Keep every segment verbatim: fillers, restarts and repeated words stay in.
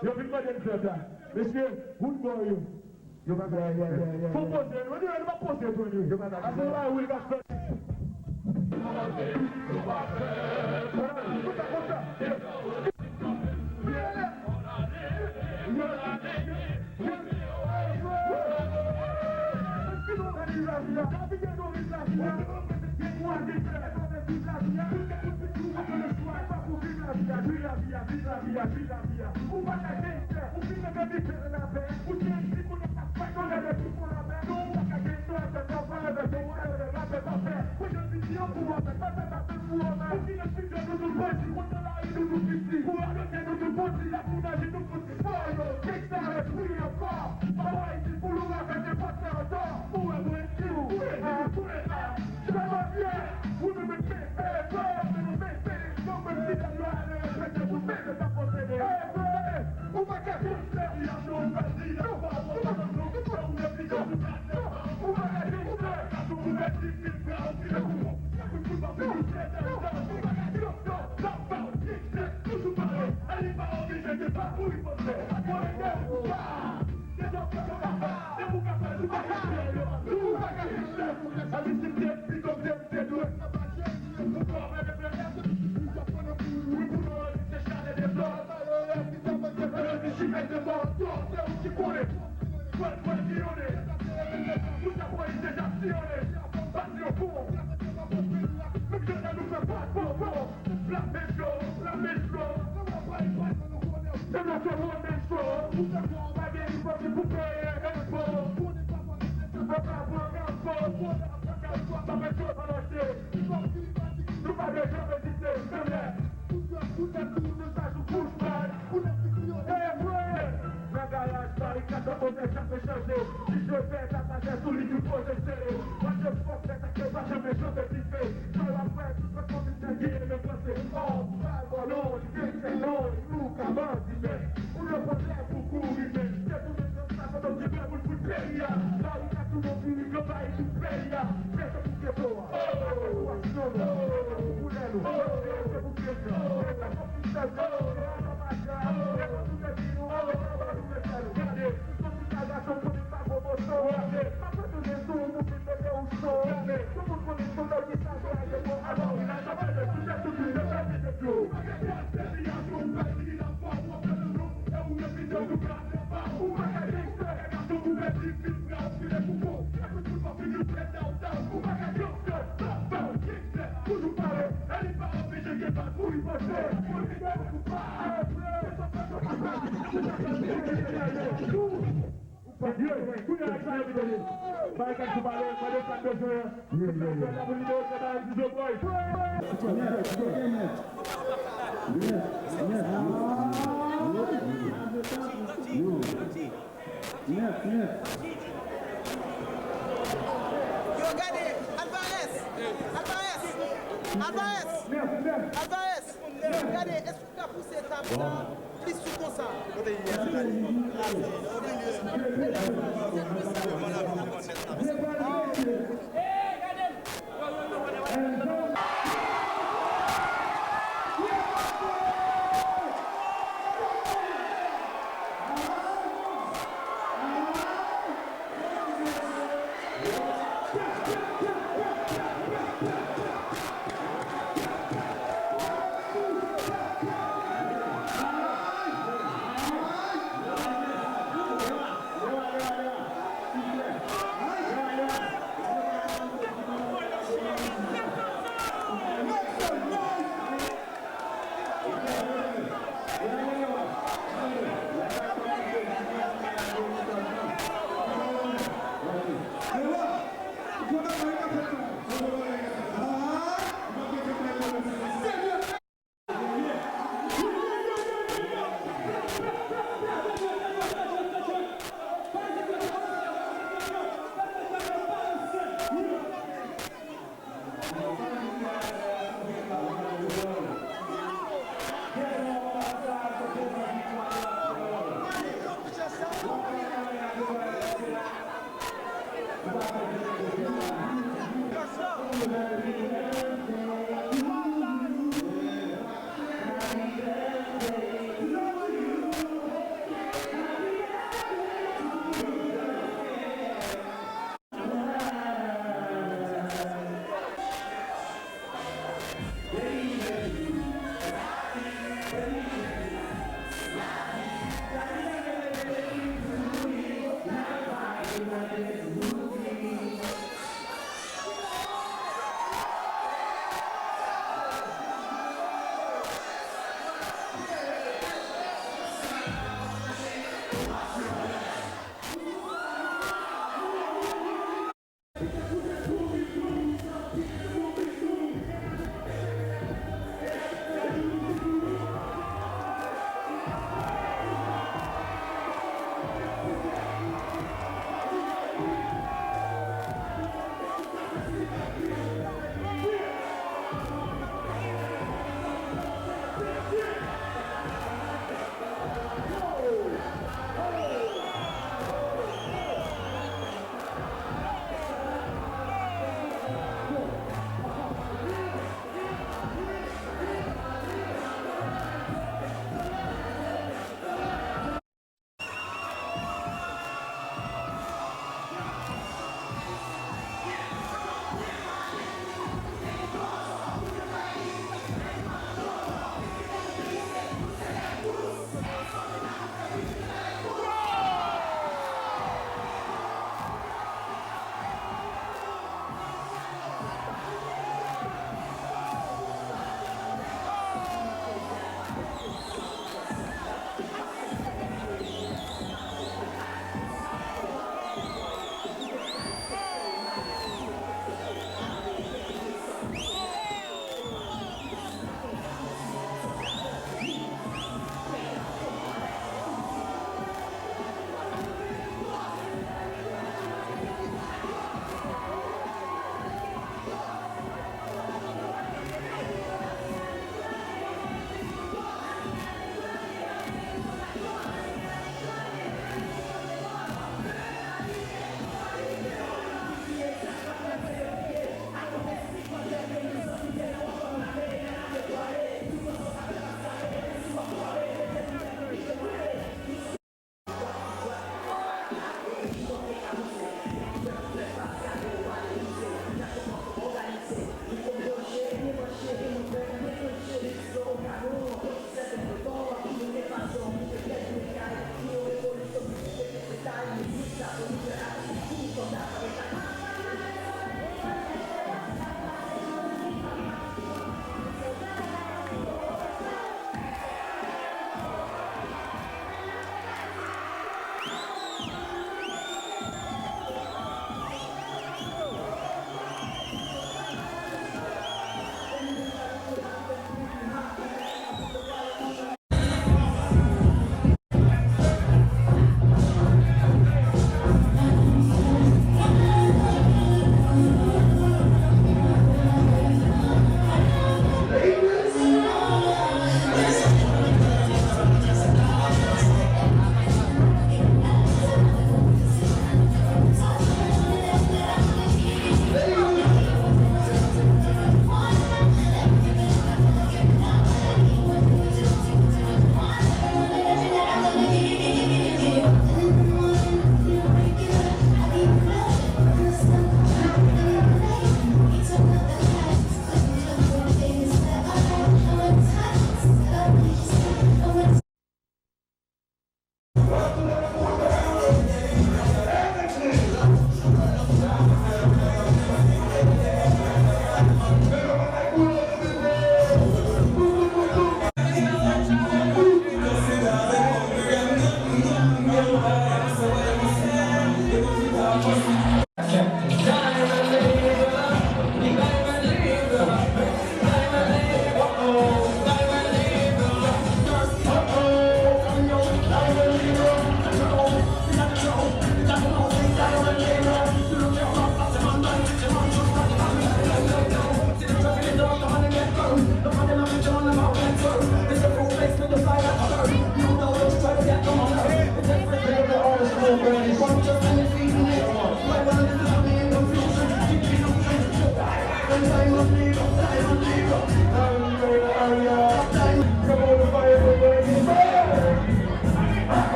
Yo vin mande n fè sa. Mesye, wout bò yo. Yo pa ka. Fò poze nou. Anyway, nou pa poze tou, anyway. Yo pa ka. Ase yo bay Will Gaston. Konsa, konsa. Yo, gade, Alvarez! Alvarez! Alvarez! Alvarez! Gade, èske w ka pouse tab la plis sou konsa? Kote li ye?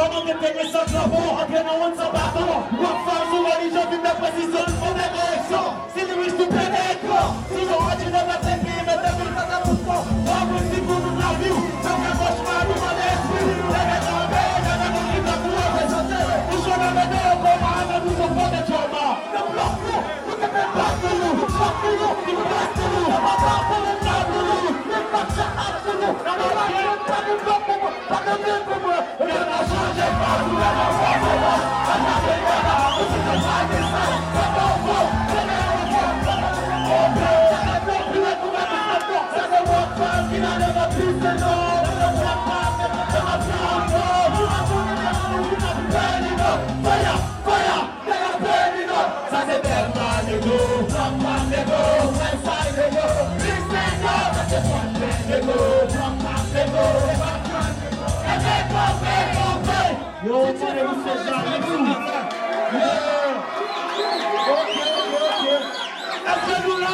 Pandan ke te gen san granmoun antre nan wonn san baton, w ap fè l sou relijyon, vin nan presizyon, nou fè koreksyon. Si li rich nou pete ekran, si nou òdinè pa te pi mete mil kata pou kò, w ap resi pou tout lavi w. Nan fè kochma nou mande espri, leve kanpe, gade moun ki pran pou reprezante. Ou jwenn nan mete yo kòman avè nou se pote trauma. Nan blòk nou, nou te fè bak pou nou, bak pou nou, nou bak pou nou, nou pa bak pou nou, bak pou nou, nou pa tchak ak pou nou, nou pa bak pou nou, pa gen blòk pou mwen, pa gen blòk pou mwen. Sa se bèl bagay, nego, pran pa nego, fè sa nego, plis nego, sa se fòt nego, pran pa nego, Yo, konnen nou se Jalou. Yeah. Ok, ok, ok. Èske nou la?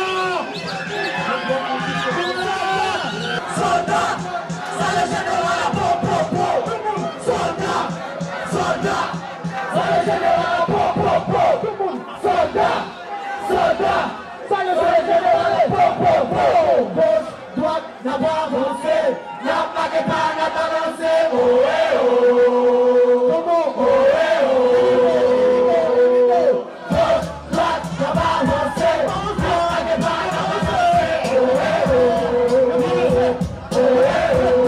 Nou la? Sòlda, salye jeneral la, po, po, po. Sòlda, sòlda, salye jeneral la, po, po, po. Sòlda, sòlda, salye jeneral la, po, po, po. Goch, dwat, n ap avanse, n ap make pa, n ap balanse, owe o. Owe o. Goch, dwat, n ap avanse, n ap make pa, n ap balanse, owe o. Owe o.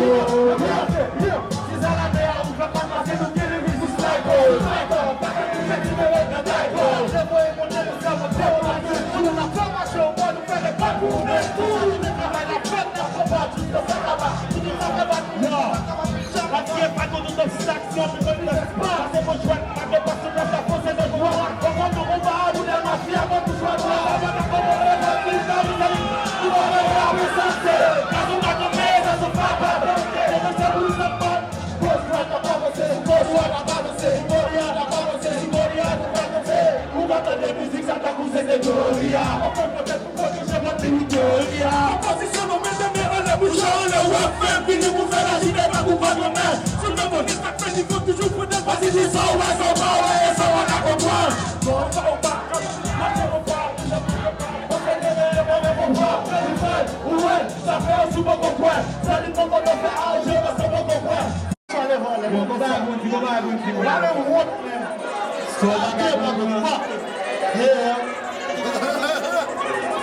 Si sa lame a ou fè pa pase, nou gen rezistans. Yo, paske pa gen tout obstak, si yon pèp pa se bon chwa, pa gen pa sou plas la, fòse de dwa. Konprann nou konba a, nou de mafya, bon pou chwa dwa. Konprann nou konba a, nou de mafya, bon pou chwa dwa. Gaz ou pa tonbe, gaz ou pa tonbe. Devan se pou nou sa pa. Goch dwat ap avanse, goch dwat ap avanse, Goch dwat ap avanse, Goch dwat ap avanse. Ou ka tande mizik sa tankou se te Gloria. Anfen, poutèt pou pwoteje mwen, se Gloria. Opozisyon nou mete men anlè, bouch anlè, w ap fè vini pou fè lajite pa pou pa nan men. Sou nan monis ak men, li fò toujou pran de pati di sa w wè, sa w pa wè, e sa w pa ka konprann. Bon, sa w pa ka, mache w pa, ou se pou yo pa, ou se te reyè, mwen, mwen, konprann, mwen, mwen, ou wè, sa fè yo sou poko kwè, sa li poko nan fè a je, mwen, sa poko kwè. Yo, go bay Bondye, go bay Bondye. Wale wot, man. Sòlda, motherfucker. Yeah.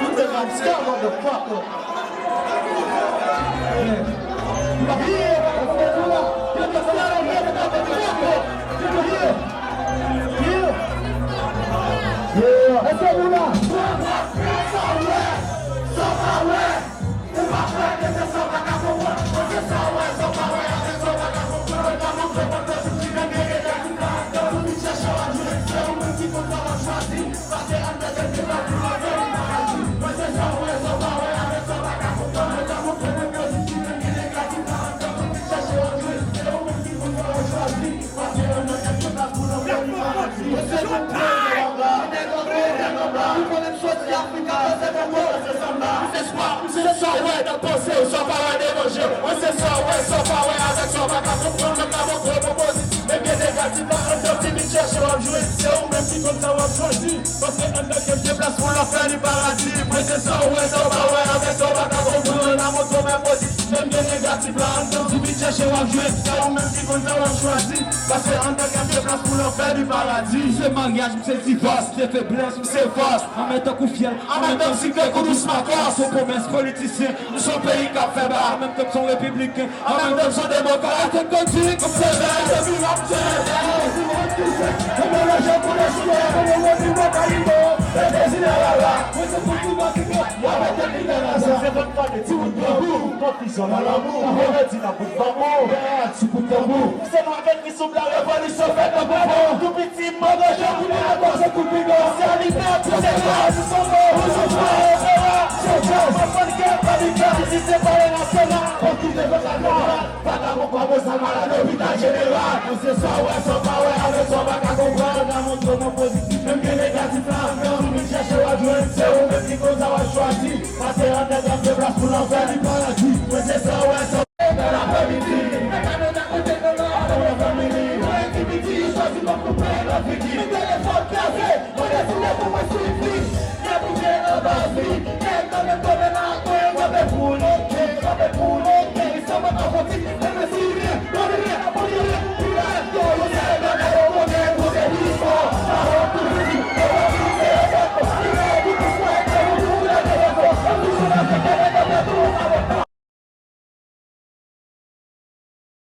You think I'm scared, motherfucker. Yeah. Yeah. Yeah. Èske nou la? Ou pa kwè ke se sa w pa ka konprann. Mwen se sa w wè, sa w pa wè, avèk sa w pa ka konprann. Mwen ka montre w pandan tout ti nèg yo deja tout la anndan. Pou vin chèche w ap jwe, se ou menm ki konn sa w ap chwazi. Pase anndan kèk deba pou w wè paradi. Mwen se sa w wè, sa w pa wè, avèk sa w pa ka konprann. Mwen ka montre w pandan tout ti nèg yo deja tout la anndan. Pou vin chèche w ap jwe, se ou menm ki konn sa w ap chwazi. Pase anndan kèk deba pou w wè paradi. Mwen se nou premye anba. Nèg anba, nèg anba. Ou konnen m soti Afrika, mwen se Kongo, mwen se Samba. Mwen se swa, mwen se sa w wè nan panse w, sa w pa wè devan je w. Mwen se sa w wè, sa w pa wè, avèk sa w pa ka konprann, mwen ka montre w pwopozi. Menm gen negatif la anndan, ki vin chèche w ap jwe. Se ou menm ki konn sa w ap chwazi. Paske anndan ke m gen plas pou l ap fè li paradi. Mwen se sa w wè, sa w pa wè, avèk sa w pa ka konprann, mwen ka montre w men pozi. Menm gen negatif la anndan, ki vin chèche w ap jwe. Se ou menm ki konn sa w ap chwazi. Paske anndan ke m gen plas pou l ap fè li paradi. Se maryaj, m se divòs, se feblès, m se fòs. Anmè tankou fyèl, anmè tankou siklòn, kou dous makòs. Se pwomès politisyen, nou se yon peyi k ap fè ba. An menm tan m se yon repibliken, an menm tan m se yon demokrat. Atann kòd di, kòm se vè, se mirak, se vè. Mwen manje pou lespwa, mwen manje pou mwen kalimo, e dezi la la la. Mwen se pou tout moun ki mwen, mwen mèt li la la sa. Ti wout grangou, konfizyon nan lanmou, melodi nan bout banbou, sou kout tanbou. Se nou avèk ki sou blan, revolisyon fèt nan pouvwa. Tou piti, manganje, kout piti, se kout piga. Sosyalite, tout se la, nou se bon, nou se bon, se la. Se bon, mwen fè kè, pa di kè, si se pa le nasyonal. Konfizyon, vagabon, kòm sa, malad, lopital jeneral. Mwen se sa w wè, sa w pa wè, avèk sa w pa ka konprann. Sa montre mwen pozitif, menm ke negatif la, andan, m vin chèche w ap jwenn. Se ou menm ki koz a w ap chwazi. Pase an nèg ap fè plas pou lanfè, li paradi. Mwen se sa w wè, sa w wè, nan laprèmidi. Mwen ka nan akote nan la, nan la famili. Mwen ki piti, chwazi kòm koupe nan figi. Mwen telefòn kraze, mwen deside pou mwen swiv li. Nèg bouke nan baz li, nèg nan menm